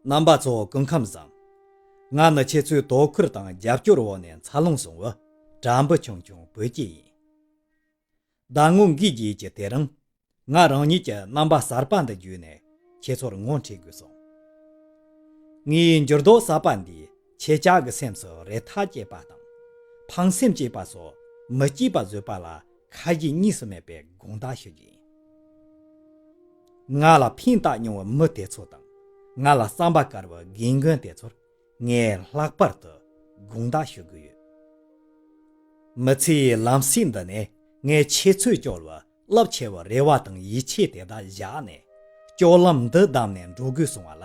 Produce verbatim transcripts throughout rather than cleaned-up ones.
རྣམ་པ་ཚོ་སྐུ་ཁམས་བཟང་། ང་ནི་ཁྱེད་ཚོའི་དོ་ཁུར་དང་རྒྱབ་སྐྱོར་འོག་ནས་འཚར་ལོངས་སོང་བའི་དྲ་འབུ་ཆུང་ཆུང་བོད་སྐྱེས་ཡིན། ཟླ་ངོ་འགའི་རྗེས་ཀྱི་དེ་རིང་། ང་རང་ཉིད་ཀྱི་རྣམ་པ་གསར་པ་འདི་བརྒྱུད་ནས་ཁྱེད་ཚོར་ངོ་འཕྲད་དགོས་སོང་། ངའི་འགྱུར་ལྡོག་གསར་པ་འདིས་ཁྱེད་ཅག་གི་སེམས་སུ་རེ་ཐག་བཅད་པ་དང་། ཕངས་སེམས་བཅད་པ་སོགས་མི་སྐྱིད་པ་བཟོས་པ་ལ་ཁ་ཞེ་གཉིས་སུ་མེད་པའི་དགོངས་དག་ཞུ་རྒྱུ་ཡིན། ང་ལ་ཕན་བཏགས་མྱོང་བའི་མི་དེ་ཚོ་དང་། ང་ལ་བསམ་པ་དཀར་བའི་རྒན་རྒོན་དེ་ཚོར་ངས་ལྷག་པར་དུ་དགོངས་དག་ཞུ་གི་ཡོད། མི་ཚེའི་ལམ་སྲོལ་འདི་ནས་ངས་ཁྱེད་ཚོས་བཅོལ་བའི་རླབས་ཆེ་བའི་རེ་བ་དང་ཡིད་ཆེས་དེ་དག་བཞག་ནས། སྤྱོད་ལམ་འདི་བདམས་ནས་འགྲོ་དགོས་གསུང་བ་ལ།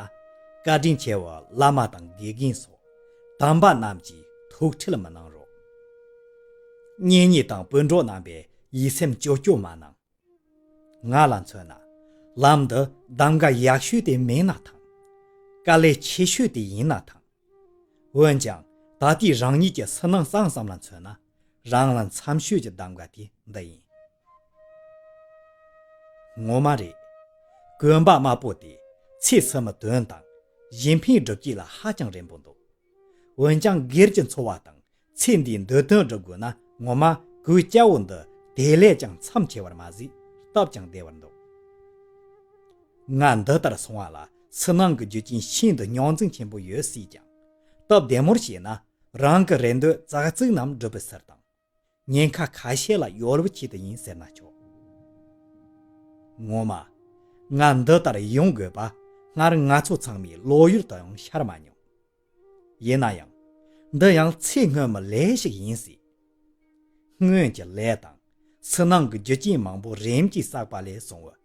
བཀའ་དྲིན་ཆེ་བའི་བླ་མ་དང་དགེ་རྒན་སོགས་དམ་པ་རྣམས་ཀྱིས་ཐུགས་ཁྲལ་མི་གནང་རོགས། གཉེན་ཉེ་དང་སྤུན་གྲོགས་རྣམ་པས་ཡིད་སེམས་སྐྱོ་སྐྱོ་མ་གནང་། ང་ལ་མཚོན་ན། ལམ་འདི་གདམ་ག་ཡག་ཤོས་དེ་མེད་ན་ཐང་། དཀའ་ལས་ཆེ་ཤོས་དེ་ཡིན་ན་ཐང་། འོན་ཀྱང་ད་ལྟའི་རང་ཉིད་ཀྱི་སུན་སྣང་སང་ཙམ་ལ་མཚོན་ན། རང་ལ་འཚམ་ཤོས་ཀྱི་གདམ་ག་དེ་འདི་ཡིན། ངོ་མ་རེད། གོན་པ་དམར་པོ་དེ་ཚེ་སྲིད་མི་དོན་དང་གཞན་ཕན་སྒྲུབ་བྱེད་ལ་ཧ་ཅང་རན་པོ་འདུག་འོན་ཀྱང་སྒེར་གྱི་འཚོ་བ་དང་ཚེ་འདིའི་འདོད་དོན་སྒྲུབ་དགོས་ན། ངོ་མ་གོས་སྐྱ་བོ་འདི་དེ་ལས་ཀྱང་མཚམས་ཆེ་བར་མ་ཟད། སྟབས་ཀྱང་བདེ་བར་འདུག་ང་འདི་ལྟར་སོང་བ་ལ་སུན་སྣང་གི་རྒྱུ་རྐྱེན་ཤིན་ཏུ་རྙོག་འཛིང་ཆེན་པོ་ཡོད་སྲིད་ཀྱང་། སྟབས་བདེ་མོར་བྱས་ན་རང་གི་རེ་འདོད་ཙག་ཙིག་རྣམས་འགྲུབ་པའི་ཕྱིར་དང་། ཉེན་ཁ་ཁ་ཤས་ལ་ཡོལ་བའི་ཆེད་དུ་ཡིན་ཟེར་ན་ཆོག་ངོ་མ། ང་འདི་ལྟར་ཡོང་དགོས་པ་སྔར་ང་ཚོ་ཚང་མའི་བློ་ཡུལ་དུ་ཡང་ཤར་མ་མྱོང་། ཡིན་ན་ཡང་། འདི་ཡང་ཚེ་སྔོན་མའི་ལས་ཤིག་ཡིན་སྲིད། སྔོན་གྱི་ལས་དང་། སུན་སྣང་གི་རྒྱུ་རྐྱེན་མང་པོ་རིམ་གྱིས་བསགས་པ་ལས་བྱུང་བའི་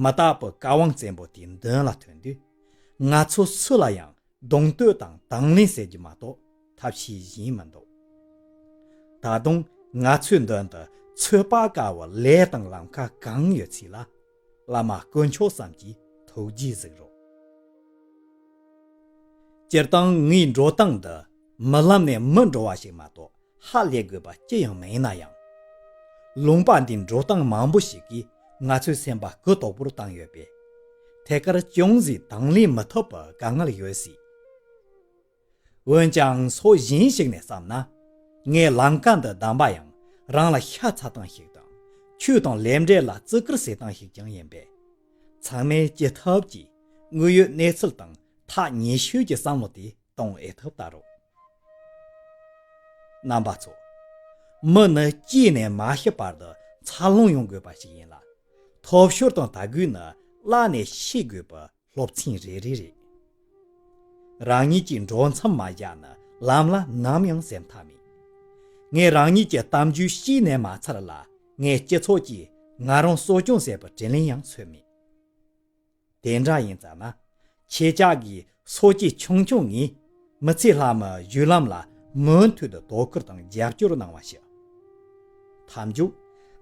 མི་རྟག་པའི་བཀའ་དབང་བཙན་པོ་དེའི་མདུན་ལ་ཐོན་དུས། ང་ཚོ་སུ་ལ་ཡང་གདོང་གཏོད་དང་དང་ལེན་ཟེར་རྒྱུ་མ་གཏོགས་ཐབས་ཤེས་གཞན་མི་འདུག་ད་དུང་ང་ཚོའི་མདུན་དུ་ཚོད་དཔག་དཀའ་བའི་ལས་དང་ལམ་ཁ་གང་ཡོད་ཚུལ་ལ། བླ་མ་དཀོན་མཆོག་གསུམ་གྱིས་ཐུགས་རྗེས་གཟིགས་རོགས། སྤྱིར་བཏང་ངའི་འགྲོ་སྟངས་འདི་མི་ལམ་ནས་མི་འགྲོ་བ་ཞིག་མ་གཏོགས་ཧ་ལས་དགོས་པ་ཅི་ཡང་མེད་ན་ཡང་། ལུང་པ་འདིའི་འགྲོ་སྟངས་མང་པོ་ཞིག་གིས་ང་ཚོའི་སེམས་པ་གུ་དོག་པོར་བཏང་ཡོད་པས། ཐད་ཀར་ཅུང་ཟད་དང་ལེན་མི་ཐུབ་པའི་དཀའ་ངལ་ཡོད་སྲིད། འོན་ཀྱང་ཕྱོགས་གཞན་ཞིག་ནས་བསམ་ན། ངས་ལམ་ཀ་འདི་བདམས་པ་ཡང་རང་ལ་ཤ་ཚ་སྟངས་ཤིག་དང་། ཆོས་དང་ལས་འབྲེལ་ལ་བརྩི་བཀུར་བྱེད་སྟངས་ཤིག་ཀྱང་ཡིན་པས། ཚང་མས་ཅི་ཐུབ་ཀྱིས་དངོས་ཡོད་གནས་ཚུལ་དང་ཐག་ཉེ་ཤོས་ཀྱི་བསམ་བློ་དེ་གཏོང་ཨེ་ཐུབ་ལྟ་རོགས། རྣམ་པ་ཚོ། མི་ནི་སྐྱེས་ནས་མ་ཤི་བར་དུ་འཚར་ལོངས་ཡོང་དགོས་པ་ཞིག་ཡིན་ལ། ཐོབ་ཤོར་དང་དད་གུས་ནི་བླ་ནས་ཤེས་དགོས་པའི་སློབ་ཚན་རེ་རེ་རེད། རང་ཉིད་ཀྱི་འགྲོ་མཚམས་མ་བཞག་ན་ལམ་ལ་ནམ་ཡང་འཛེམ་ཐབས་མེད། ངས་རང་ཉིད་ཀྱི་གཏམ་རྒྱུད་བཤད་ནས་མ་ཚར་ལ། ངས་སྤྱི་ཚོགས་ཀྱིས་ང་རང་གསོ་སྐྱོང་བྱས་པའི་དྲིན་ལན་ཡང་འཚོལ་མེད། དེ་འདྲ་ཡིན་ཙང་ན། ཁྱེད་ཅག་གིས་སོ་སྐྱེས་ཆུང་ཆུང་ངས་མི་ཚེ་ལྷ་མིའི་བརྒྱུད་ལམ་ལ་མུ་མཐུད་དུ་དོ་ཁུར་དང་རྒྱབ་སྐྱོར་གནང་བ་ཞུ། མཐའ་མཇུག་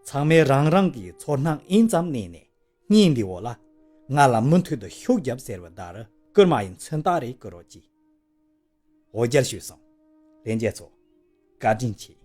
ཚང་མས་རང་རང་གི་ཚོར་སྣང་ཨེན་ཙམ་བསྣན་ནས། བརྙན་འདིའི་འོག་ལ་ང་ལ་མུ་མཐུད་དུ་ཤུགས་རྒྱབ་ཟེར་བའི་བརྡ་རུ་སྐུལ་མ་ཡི་མཚོན་རྟགས་རེ་བཀོད་རོགས་གྱིས། འོ་བརྒྱལ་ཞུས་སོང་། ལྷན་རྒྱས་ཚོ། བཀའ་དྲིན་ཆེ།